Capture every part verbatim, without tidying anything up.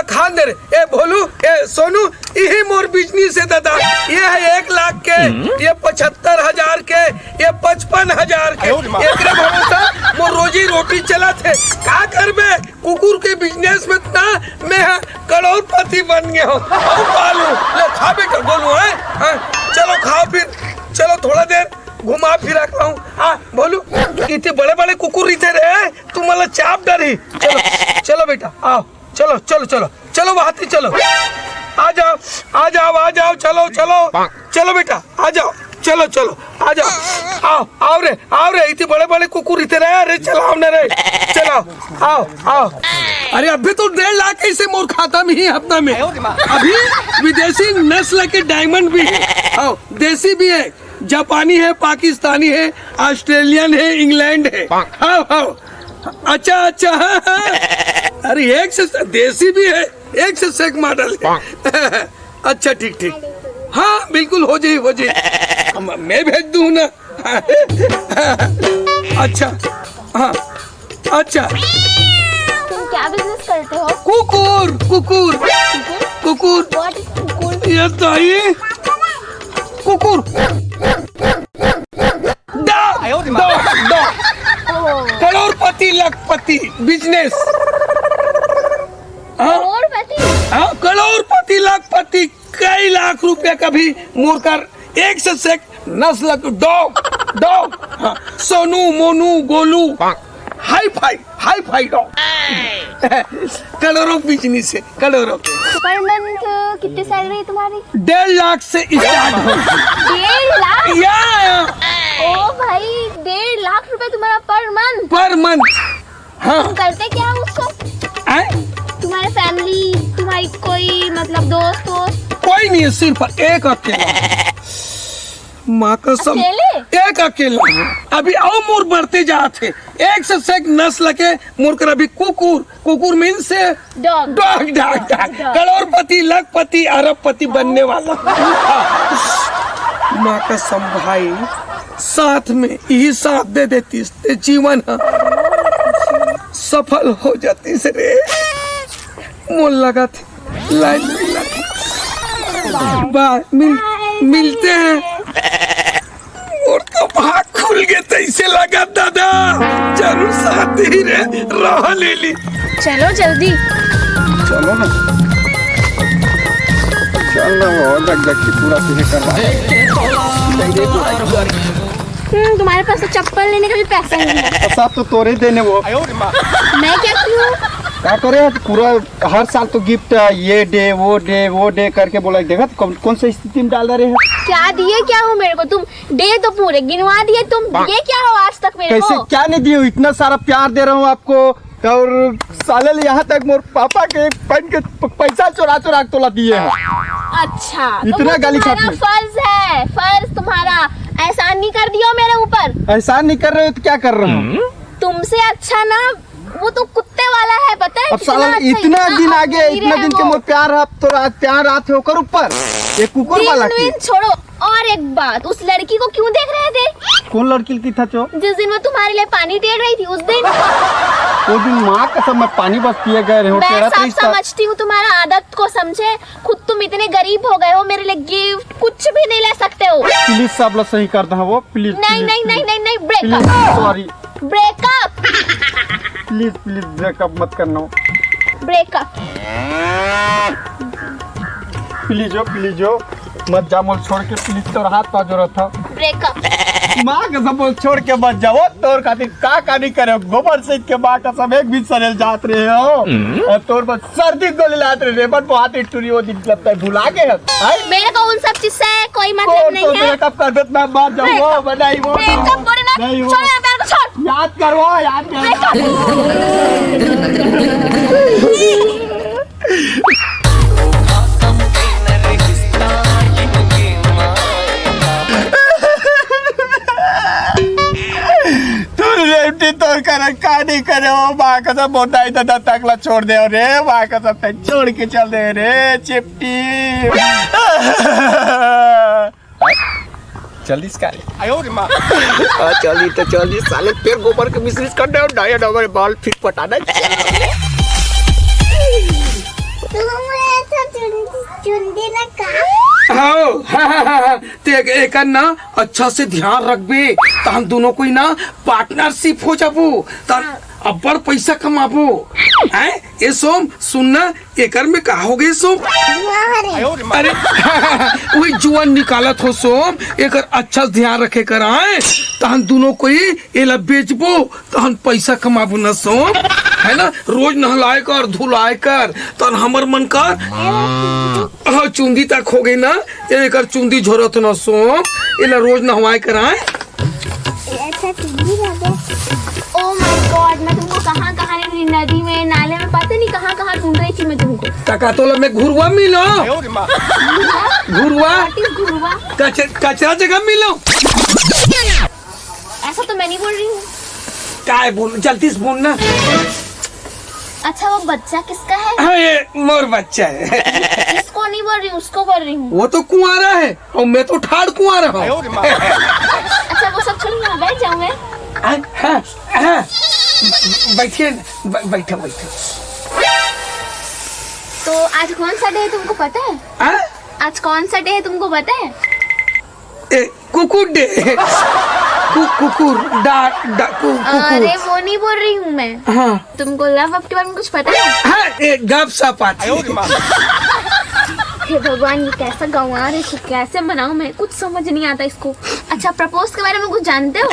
खान दे रे। ए भोलू, ए सोनू, इही मोर बिजनेस हे दादा। ये हे एक लाख के, ये पचहत्तर हजार के, ये पचपन हजार के। अरे माँ। एकरे भरोसा मोर रोजी रोटी चलत हे। का करबे, कुकुर के बिजनेस में त ना मैं ह करोड़पति बन गे हंव। अउ पालू, ले खा बेटा, गोलू, हैं? हाँ, चलो खाओ फिर, चलो थोड़ा देर घुमा फिरा के लाऊं। हाँ, भोलू, इतने बड़े-बड़े कुकुर रहिथे रे, तुमन ला चाप डरही। चलो, चलो बेटा, आओ, चलो, चलो, चलो, चलो, वहां से चलो, आ जाओ, आ जाओ, आ जाओ, चलो, चलो, चलो बेटा, आ जाओ, चलो, चलो, आ जाओ, आओ, आओ रे, आओ रे, इतने बड़े-बड़े कुकुर रहिथे रे, अरे चलाओ ना रे, चलाओ, आओ, आओ। अरे अभी तो डेढ़ लाख ऐसे मोर खाता में ही हफ्ता में, अभी विदेशी नस्ल के डायमंड भी, आओ, देसी भी है, जापानी है, पाकिस्तानी है, ऑस्ट्रेलियन है, इंग्लैंड है। हाँ, हाँ। अच्छा, अच्छा, हाँ, हाँ। अरे एक से देसी भी है, एक से सेक मॉडल है। अच्छा, ठीक, ठीक। हाँ, बिल्कुल हो जाई, हो जाई। हम, मैं भेज दूँ ना। अच्छा, हाँ, अच्छा। तुम क्या बिजनेस करते हो? कुकुर, कुकुर, कुकुर। What is कुकुर? ये दाई, कुकुर। Dog, dog, dog. करोड़पति, लखपति, बिजनेस। हाँ? करोड़पति? हाँ, करोड़पति, लखपति, कई लाख रुपया का भी मोर कर एक से सेक नस्ल के डॉग, डॉग। हाँ, Sonu, Monu, Golu. Hi fi, hi fi dog. करोड़ों बिजनेस है, करोड़ों। पर मंथ कितनी सैलरी है तुम्हारी? डेढ़ लाख से स्टार्ट हो। डेढ़ लाख? या, या। ओ भाई, डेढ़ लाख रुपए तुम्हारा पर मंथ? Per month. हाँ। तुम करते क्या हो उसको? आए? तुम्हारे फैमिली, तुम्हारी कोई मतलब दोस्त वोस्त? कोई नहीं है, सिर्फ एक अकेला। माँ कसम, अकेले? एक अकेला। अभी अउ मोर बढ़ते जात हे। एक से सेक नस्ल के मोर कर अभी कुकुर, कुकुर means dog. Dog, dog, dog. Dog. करोड़पति, लखपति, अरबपति बनने वाला। माँ कसम भाई, साथ में यही साथ दे देतीस ते जीवन ह सफल हो जातीस रे। मोर लगत लाइन में लग। बाय, मिल, मिलते हैं। मोर तो भाग खुल गे तइसे लगत दादा। जरूर साथी रे, रह लेली। चलो जल्दी। चलो ना। चल ना वो, जग जग की पूरा तुझे करवा। हम्म, तुम्हारे पास तो चप्पल लेने का भी पैसा नहीं है। सब तो तोरे देने वो। मैं क्या करूँ? क्या करे? पूरा हर साल तो गिफ्ट, ये दे, वो दे, वो दे करके बोला। देखा तो कौन, कौन सी स्थिति में डाल रहे हैं। क्या दिए क्या हो मेरे को तुम? दे तो पूरे गिनवा दिए तुम, दिए क्या हो आज तक मेरे कैसे, को? क्या नहीं दिए हो? इतना सारा प्यार दे रहा हूँ आपको, और साले ले यहाँ तक मोर पापा के पेन के प-, पैसा चुरा चुरा के तोला दिए हैं। अच्छा, तो इतना वो गाली तुम्हारा खाती है। फर्ज है, फर्ज तुम्हारा। एहसान नहीं कर दियो मेरे ऊपर। एहसान नहीं कर रहे हो तो क्या कर रहे हो? तुमसे अच्छा ना वो तो कुत्ते वाला है, पता है अब कितना साला अच्छा, इतना इतना दिन आगे, अमीर इतना है दिन के वो। मोर प्यार, अब तो रात प्यार रात है ओकर ऊपर, ये कुकुर दिन वाला की। विन छोड़ो, और एक बात, उस लड़की को क्यों देख रहे थे? कौन लड़की की था चो? जिस दिन वो तुम्हारे लिए पानी टेर रही थी उस दिन। वो दिन माँ कसम मैं पानी बस पिए गए रहे हो, मैं टेढ़ा सब तरीका। समझती हूँ तुम्हारा आदत को, समझे? खुद तुम इतने गरीब हो गए हो, मेरे लिए गिफ्ट कुछ भी नहीं ले सकते हो। प्लीज सब लोग सही कर दो वो, प्लीज, नहीं, प्लीज, नहीं, प्लीज। नहीं, नहीं, नहीं, breakup. Please, sorry. Breakup. Please, please breakup मत करना। ब्रेकअप। प्लीज हो, प्लीज हो, मत जा मोल छोड़ के, प्लीज, तोर हाथ पा जोरत था। ब्रेकअप। माँ कसम मोल छोड़ के मत जाओ, तोर खातिर का का नहीं करे, गोबर से के माँ कसम एक भी सरेल जात रहे हो। और तोर बस सर्दी गोली लात रहे, रेबन बहुत ही टूरी वो दिन लगता है, भुला गए हम। हाय? मेरे को उन सब चीज से कोई मतलब कौन नहीं तो है। ब्रेकअप कर दे, मैं मर जाऊंगा, ब्रेकअप। मैं नहीं वो ब्रेकअप बोले ना, नहीं वो। छोड़ यार, मेरे को छोड़। याद करवा, याद करवा। तू रेवटी तोर करन का नहीं करे हो, माँ कसम मोटा ही दादा तकला छोड़ दे रे, माँ कसम ते छोड़ के चल दे रे, चिपटी। जल्दी इसका रे। हाँ, चली तो चली, साले फिर गोबर के मिश्रित कर दे, डाया डबल बाल फिर पटाना। तुम मेरे तो चुन चुन देना का? हाँ, हाँ, हाँ, हाँ, हाँ। ते एक, एकर ना अच्छा से ध्यान रखबे, त हम दोनों कोई ना पार्टनरशिप हो जाबो, त अब्बड़ पैसा कमाबो। हैं? ए सोम, सुन ना, एकर में का हो गए सोम? अरे, वही जुआन निकालत हो सोम, एकर अच्छा से ध्यान रखे कर, आए, त हम दोनों कोई एला बेचबो, त हम पैसा कमाबो ना सोम, है ना? रोज नहलाए कर, धुलाए कर, त हमर मन कर, हाँ, चुंदी तक हो गई ना, एकर चुंदी झोरत ना सोम, एला रोज नहवाए कर, आए। अच्छा, चुंदी बाबा। Oh my God, मैं तुमको कहाँ कहाँ नहीं, नदी में, नाले में, पता नहीं कहाँ कहाँ ढूंढ रही थी मैं तुमको। तका तोला मैं घुरवा मिलो। घुरवा? What is घुरवा? कच-, कचरा जगह मिलो। ऐसा तो मैं नहीं बोल रही हूँ। काय बोल, जल्दी से बोल ना। अच्छा, वो बच्चा किसका है? हाँ, ये मोर बच्चा है। इसको नहीं बोल रही हूँ, उसको बोल रही हूँ। वो तो कुंवारा है। और मैं तो ठाड़ कुंवारा हूँ। अच्छा, वो सब छोड़ो ना, बैठ जाऊँ मैं। हाँ, हाँ, हाँ। बैठिए ना, बै-, बैठो, बैठो। तो आज कौन सा डे है तुमको पता है? हाँ? आज कौन सा डे है तुमको पता है? ए, कुकुर डे। कु-, कुकुर, डा-, डा-, कु-, कुकुर। अरे, वो नहीं बोल रही हूँ मैं। हाँ। तुमको लव के बारे में कुछ पता है? हाँ, ए, गप सप आती। हे भगवान, ये कैसा गंवार है, इसको कैसे मनाऊं मैं, कुछ समझ नहीं आता इसको। अच्छा, प्रपोज के बारे में कुछ जानते हो?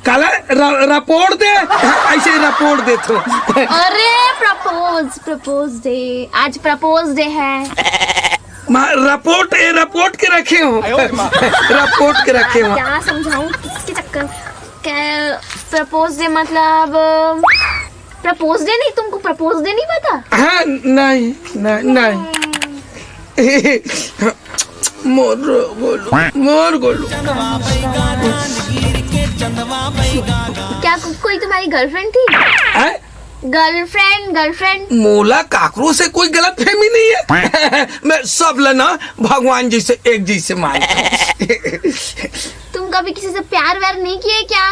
काला र-, रपोर्ट दे, ऐसे रपोर्ट दे तो। अरे, प्रपोज, प्रपोज डे, आज प्रपोज डे है। मा-, रपोर्ट, ए, रपोर्ट के रखे हो। रपोर्ट के रखे हो। क्या समझाऊं, किसके चक्कर? क्या प्रपोज डे मतलब? प्रपोज डे नहीं, तुमको प्रपोज डे नहीं पता? हाँ, नहीं, नहीं, नहीं। मोर गोलू, मोर गोलू। क्या को, कोई तुम्हारी गर्लफ्रेंड थी? हैं? Girlfriend, girlfriend. मोला काकरो से कोई गलत फहमी नहीं है। मैं सब ला ना भगवान जी से एक जी से मानता हूँ। तुम कभी किसी से प्यार व्यार नहीं किए क्या?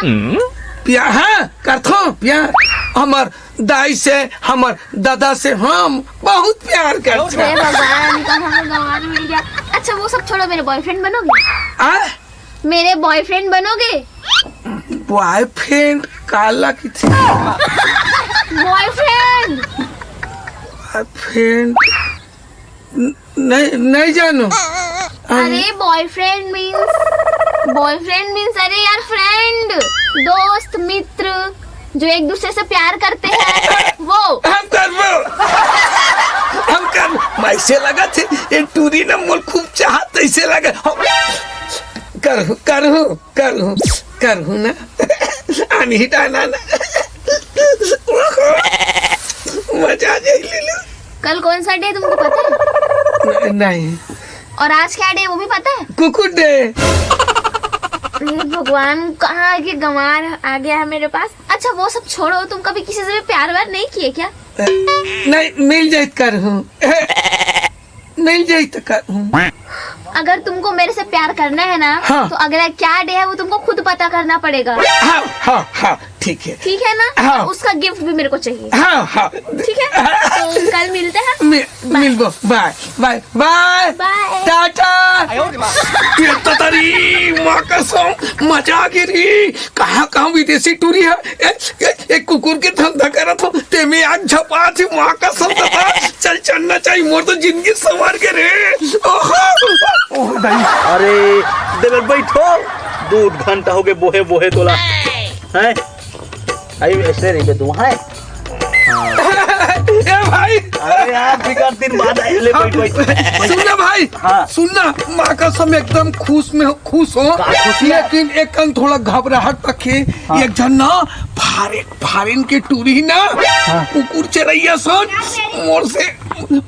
प्यार, हाँ, करथो प्यार। हमर दाई से, हमर दादा से हम बहुत प्यार करथो। हे भगवान, कहाँ का गंवार मिल गया। अच्छा, वो सब छोड़ो, मेरे बॉयफ्रेंड बनोगे? आ? मेरे बॉयफ्रेंड बनोगे? बॉयफ्रेंड काला किथे? बॉयफ्रेंड। बॉयफ्रेंड न-, नहीं, नहीं जानो। अरे, बॉयफ्रेंड मीन्स, बॉयफ्रेंड मीन्स, अरे यार, फ्रेंड, दोस्त, मित्र, जो एक दूसरे से प्यार करते हैं, वो। हम करबो, हम करबो। मैं ऐसे लगा थे, ये टूरी ना मोल खूब चाहत, ऐसे लगा। हम करहूँ, करहूँ, करहूँ, करहूँ ना। आनी ही डाना ना। मजा आ जाए, ले लो। कल कौन सा डे तुमको पता है? न-, नहीं। और आज क्या डे, वो भी पता है? कुकुर डे। हे भगवान, कहाँ के गंवार आ गया है मेरे पास। अच्छा, वो सब छोड़ो, तुम कभी किसी से भी प्यार व्यार नहीं किए क्या? नहीं, मिल जाए त करहूँ। मिल जाए त करहूँ। अगर तुमको मेरे से प्यार करना है ना, हाँ। तो अगला क्या डे है, वो तुमको खुद पता करना पड़ेगा। हाँ, हाँ, हाँ, ठीक है। ठीक है ना? हाँ। उसका गिफ्ट भी मेरे को चाहिए। हाँ, हाँ। ठीक है? तो कल मिलते हैं। मि-, बाय। मिलबो। बाय, बाय, बाय। बाय। टाटा। ये तो तारी माँ कसम, मजा आ गई री। कहाँ, कहाँ विदेशी टूरी है? ए, ए, ए, कुकुर के धंधा करत हो, तेमे आग झपा थी, माँ कसम बता। चल, चलना चाहिए, मोर तो जिंदगी संवार के रे। ओहो। ओह, दाई। अरे, देवर बैठो, दो घंटा हो गए बोहे, बोहे तोला। हैं? आई ऐसे रही बे तू, हैं? ए भाई। अरे यार, बिगड़ दिन बाद आए, ले बैठ, बैठ। सुन ना भाई, हाँ। सुन ना, माँ कसम एकदम खुश में हो, खुश हो, का खुशी है? लेकिन एक कन थोड़ा घबराहट रखे। हाँ। एक झन ना फारे-, फारेन के टूरी ना, हाँ। कुकुर चरैया सन मोर से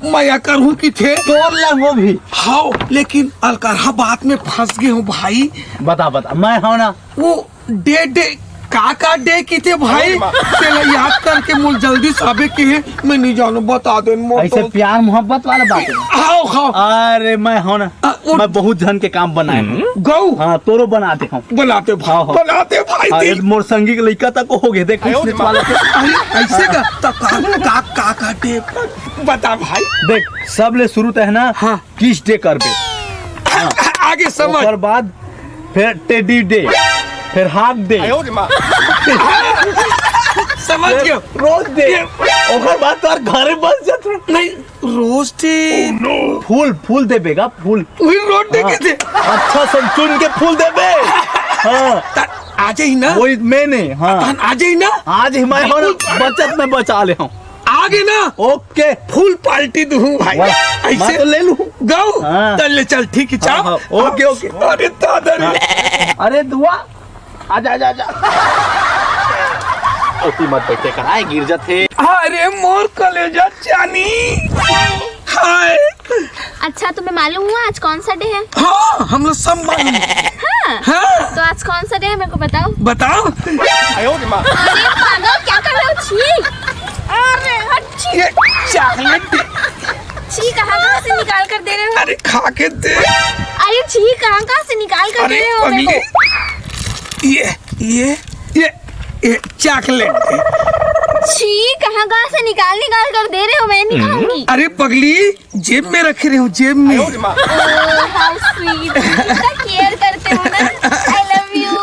मया करहूँ किथे। तोर ला वो भी। हाँ, लेकिन अलकरहा बात में फंस गए हूँ भाई। बता, बता, मैं हूँ ना। वो डे डे का का डे किथे भाई? तेला याद करके मोला जल्दी साबे के हे, मैं नहीं जानों, बता दे मोर ऐसे तो। प्यार मोहब्बत वाला बात है। हाव, हाव। अरे मैं हूं ना, आ, वो मैं बहुत झन के काम बनाए हूं। गऊ। हाँ, तोरो बना दे हूं। बनाते भाई, हाँ, हाँ। बनाते भाई, हाँ, दे। ये मोर संगी के लइका तक हो गए, देख, आयो पुलिस रे वाला के। अरे, ऐसे का? तो का, का, का, का डे? बता भाई। देख, सब ले शुरू तो है ना, हाँ। किस डे करबे। हाँ। आगे समझ। ओकर बाद फिर टेडी डे, फिर हाथ दे। आयो रे माँ। समझ फिर गयो। Rose Day. ये ओकर बाद तो घर बस जाते। नहीं, रोज डे। फूल, फूल देबे गा, फूल। वही रोज डे हाँ। के दे। अच्छा से चुन के फूल देबे। हाँ। त-, आ जाई ना। वही मैंने, हाँ। तहन आ जाई ना। आज ही मैं हो ना, बिल्कुल। बचत में बचा ले हूँ। आगे ना। ओके। फुल पार्टी दूँ भाई। वाह, ऐसे मैं तो ले लूँ। गऊ। हाँ। चल ले, चल, ठीक है, हाँ, चाप। हाँ, ओके, ओके। अरे दादा रे। हाँ। अरे दुआ। आजा, आजा, आजा। ओती मत बैठे, कहाँ है गिर जाते। अरे मोर कलेजा चानी। हाय। अच्छा, तुम्हें मालूम हुआ आज कौन सा डे है? हाँ, हम लोग सब मालूम है। हाँ? हाँ। तो आज कौन सा डे है, मेरे को बताओ। बताओ। अरे पागल, क्या कर रहे हो? छी। अरे हट, छी। ये चॉकलेट दे। छी, कहाँ कहाँ से निकाल कर दे रहे हो? अरे खा के दे। अरे छी, कहाँ कहाँ से निकाल कर दे अरे रहे हो मेरे पगली, को? ये, ये, ये, ये चॉकलेट दे। छी, कहाँ कहाँ से निकाल निकाल कर दे रहे हो? मैं नहीं खाऊंगी। अरे पगली, जेब में रखे रहे हूँ, जेब में। Oh, how sweet। कितना केयर करते हो ना। I love you।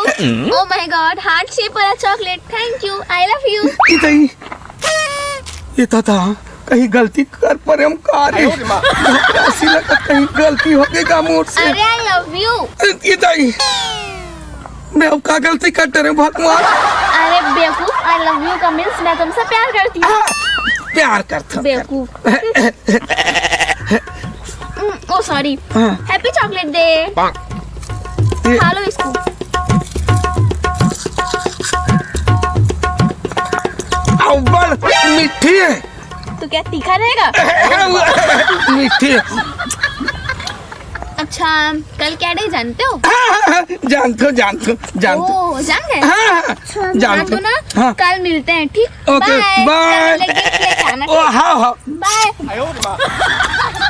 Oh my God, heart shape वाला chocolate. Thank you, I love you। इतई, ये दादा, कहीं गलती कर परे हम का रे? घबरासी लगा, कहीं गलती हो गई का मोर से? अरे, I love you। इतई, मैं अब का गलती कर डरे भगवान? अरे बेवकूफ, I love you का मीन्स मैं तुमसे प्यार करती हूँ। हाँ, प्यार करता हूँ। बेवकूफ। हम्म, ओ सॉरी। हाँ। Happy chocolate day। ये खा लो इसको। अव्वल मीठी है। तो क्या तीखा रहेगा? मीठी है। अच्छा, कल क्या डे जानते हो? जानते हो, जानते हो, जानते हो। ओ, जान गए? हाँ, अच्छा, जानते हो। ना, हाँ। कल मिलते हैं, ठीक? ओके, बाय। बाय। कल मिलेंगे, लेके आना, ओ, ठीक? हाँ, हाँ। बाय।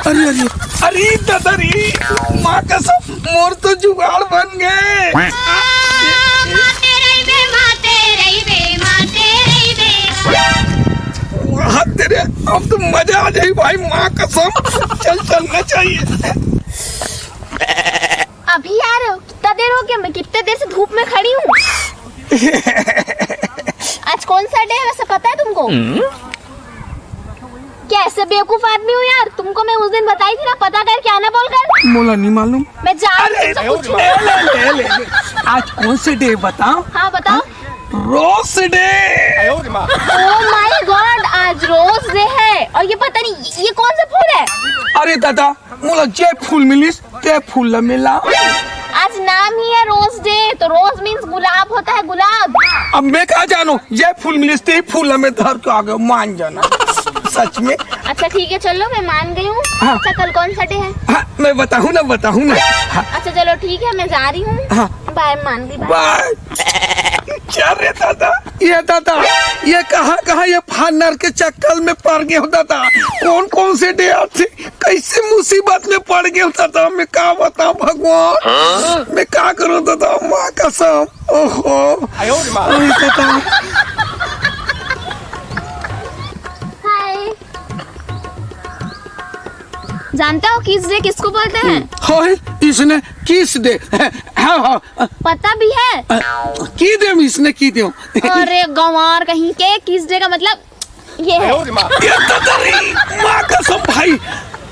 अरे, अरे, अरे, दादा रे, माँ कसम, मोर तो जुगाड़ बन गए। माँ तेरे बे, माँ तेरे बे, माँ तेरे बे। हाँ, तेरे, अब तो मजा आ जाए भाई, माँ कसम। चल, चलना चाहिए। अभी आ रहे हो? कितना देर हो गया? मैं कितने देर से धूप में खड़ी हूँ। आज कौन सा डे है वैसे पता है तुमको? क्या ऐसे बेवकूफ आदमी हो यार? तुमको मैं उस दिन बताई थी ना, पता करके आना बोलकर। मोला नहीं मालूम। मैं जा रही हूँ अरे, तुमसे पूछने। ले, ले, ले, ले। आज कौन से डे बताओ? हाँ, बताओ। Rose Day. Oh my God, आज रोज डे है और ये पता नहीं ये कौन सा फूल है। अरे दादा, मोला जे फूल मिलिस ते फूल ला मिला। आज नाम ही है रोज डे, तो रोज मीन्स गुलाब होता है, गुलाब। अब मैं का जानों, जे फूल मिलिस ते फूल ला मैं धर के आगे मान जाना। सच में। अच्छा ठीक है, चलो मैं मान गई हूँ। हाँ। अच्छा कल कौन सा डे है? हाँ, मैं बताऊँ ना, बताऊँ ना। हाँ। अच्छा चलो ठीक है, मैं जा रही हूँ। हाँ। बाय, मान गई बाय। बाय। क्या रे दादा, ये दादा, ये कहाँ कहाँ ये फानर के चक्कर में पड़ गए हो दादा? कौन कौन से डे आथे, कैसे मुसीबत में पड़ गए हो दादा? मैं का बताऊँ भगवान, मैं का करूँ दादा, माँ कसम। ओहो। अरे दादा। हाय। जानते हो किस डे किसको बोलते हैं? हाय, इसने किस डे? हाँ, हाँ। पता भी है? अ, की देम इसने की देम। अरे गंवार कहीं के, किस डे का मतलब ये है। ये तो तेरी माँ कसम भाई,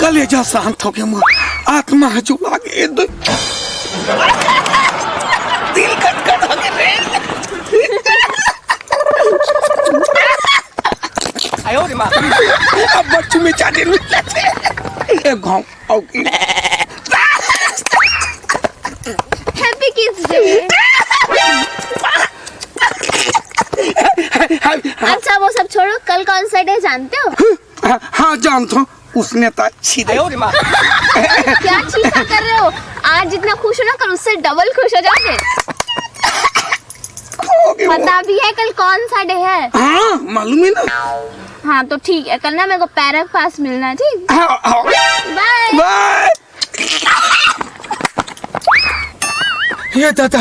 कलेजा शांत हो गया, माँ आत्मा है जो लागे दो। दिल कटकट हो गया रे। अब बच्चू में चाटे नहीं। एक घाव। ओके। Happy Kids Day। अच्छा वो सब छोड़ो, कल कौन सा डे जानते हो? हाँ, हाँ जानता हूँ, उसने तो अच्छी दे। क्या चीज कर रहे हो? आज जितना खुश हो ना, कल उससे डबल खुश हो जाओगे। हो गया। पता भी है कल कौन सा डे है? हाँ, मालूम है ना। हाँ, तो ठीक है, कल ना मेरे को पैरा के पास मिलना है, ठीक? हाँ, हाँ। बाय। बाय। ये दादा,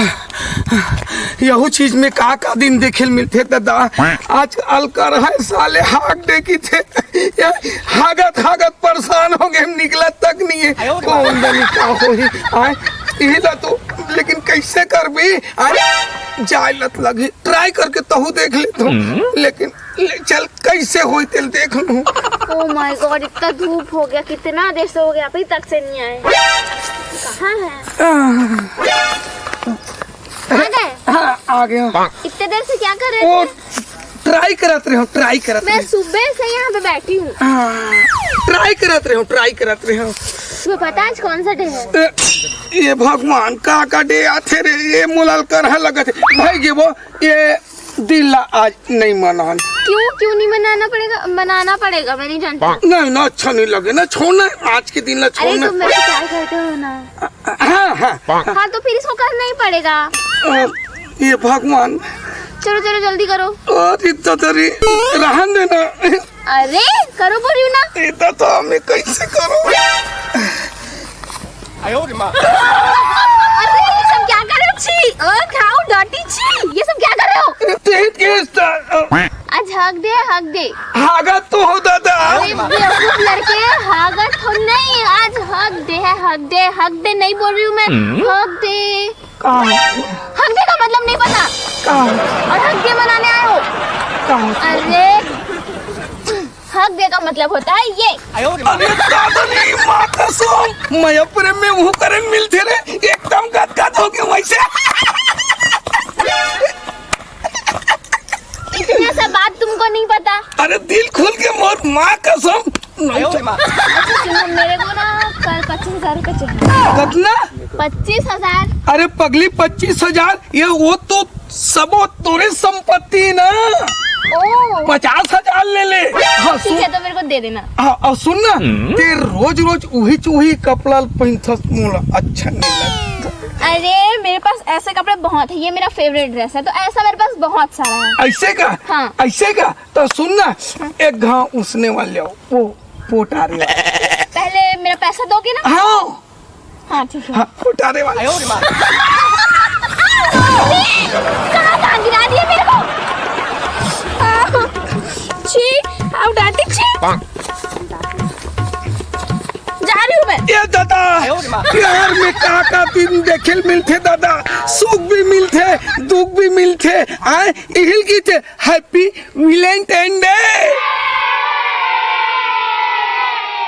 यहू चीज में का का दिन देखे ल मिलथे दादा। आजकल कर है साले हाग डे किथे। ये हागत हागत परेशान हो गए, निकलत तक नहीं है। कौन जानी का होही। आय, इही ला तो, लेकिन कैसे करबी? आय, जाय लत लगी, ट्राई करके तहू देख ले तो। लेकिन ले चल, कैसे होई तेल देख लूं। Oh my God, इतना धूप हो गया, कितना देर से हो गया, अभी तक से नहीं आए। कहाँ है? आ गए? हाँ, आ गया। इतने देर से क्या कर रहे थे? ट्राई करत रहे हो, ट्राई करत मैं रहे। सुबह से यहाँ पे बैठी हूँ। हाँ, ट्राई करत रहे हो, ट्राई करत रहे हो। तुम्हें पता है आज कौन सा डे है? ए, ये भगवान, का का डे आथे रे? ये मोला ल करहा लगत है भाई। ये वो, ये दिन ला आज नहीं मनान। क्यों, क्यों नहीं मनाना पड़ेगा? मनाना पड़ेगा, मैं नहीं जानती। नहीं ना, अच्छा नहीं लगे ना, छोड़ना है, आज के दिन ला अरे छोड़ना। तुम मेरे से प्यार करते हो ना? हाँ, हाँ। हाँ, तो फिर इसको करना ही पड़ेगा। अ, ये भगवान। चलो, चलो, जल्दी करो। अरे दादा रे, रहन देना। अरे, करो बोल रही हूँ ना। इतना तो हमें कैसे करो? अरे, ये सब क्या कर रहे हो? छी, ओ, खाओ, डॉटी, छी, ये सब क्या कर रहे हो? तेज के सा-, अ, आज हक दे, हक दे। हागत तो हो दादा। अरे, बेवकूफ लड़के, हागत हो नहीं, आज हक दे है, हक दे, हक दे नहीं बोल रही हूँ मैं, हक दे। कहाँ? हक दे का मतलब नहीं पता? कहाँ? और हक दे मनाने आए हो? कहाँ? अरे, हक दे का मतलब होता है ये। अरे दादा रे, माँ कसम, मया प्रेम में मुंह करन मिलथे रे, एकदम गदगद हो गया वैसे। इतना सा बात तुमको नहीं पता? अरे दिल खुल के मोर, माँ कसम। अच्छा सुनो, मेरे को ना कल पच्चीस हजार रुपए चाहिए। कितना? पच्चीस हजार। अरे पगली, पच्चीस हजार, ये वो तो सबो तोरे संपत्ति ना। ओ। पचास हजार ले ले। हाँ, ठीक सुन। है, तो मेरे को दे देना। हाँ, और सुन ना, ते रोज रोज उही चूही कपड़ा पहनथस, मोला अच्छा नहीं लगता। अरे, मेरे पास ऐसे कपड़े बहुत है, ये मेरा फेवरेट ड्रेस है, तो ऐसा मेरे पास बहुत सारा है। ऐसे का? हाँ। ऐसे का? तो सुन ना, एक घाव उसने वाले आओ, वो पोटारे वाले। पहले मेरा पैसा दोगे ना? हाँ। हाँ, ठीक है। हाँ, पोटारे वाले। कहाँ कहाँ गिरा दिए मेरे को? छी, आओ डांटी छी। जा रही हूँ मैं। ए दादा, प्यार में का का दिन देखे ल मिलथे दादा, सुख भी मिलथे, दुख भी मिलथे। आय, इही ल कहिथे Happy Valentine Day।